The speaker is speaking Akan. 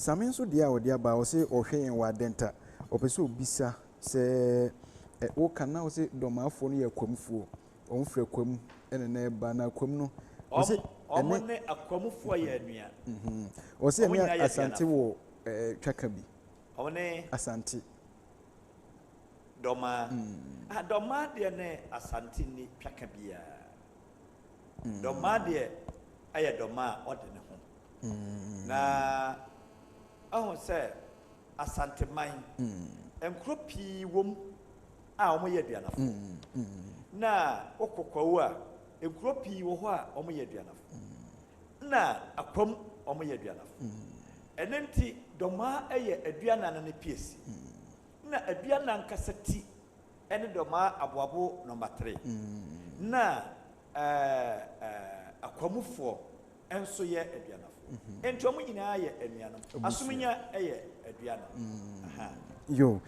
Same nso deɛ a ɔde aba, ɔse ɔhwɛ yɛn wɔ Adenta. Ɔpɛ sɛ ɔbisa sɛ ɛ woka na wose Dɔmaafoɔ no yɛ Akwamfoɔ. Wɔn firi Akwam ɛna na ɛba na Akwam no ɔse Wɔn ɛne ne Akwamufoɔ yɛ anua. Ɔse Wɔn ɛne nyinaa yɛ Asante Aduanafoɔ. wɔ ɛɛ twaka bi. Wɔn ne Asante. Dɔmaa. Ah, Dɔmaa deɛ ne Asante nni twaka biara. Dɔmaa deɛ ɛyɛ Dɔmaa a ɔde ne ho. Na ahu sɛ Asanteman, nkuro pii wom a wɔyɛ Aduanafoɔ. Na wokɔ Kwawu a, nkuro pii wɔ hɔ a wɔyɛ Aduanafoɔ. Na Akwam wɔyɛ Aduanafoɔ. Ɛno nti Dɔmaa yɛ Aduana no ne piesie. Na Aduana ankasa ti ne Dɔmaa Aboabo nɔmba 3. Na Akwamufoɔ nso yɛ Aduanafoɔ. Nti wɔn nyinaa yɛ anuanom. Asominya yɛ Aduana. Aha. Yo.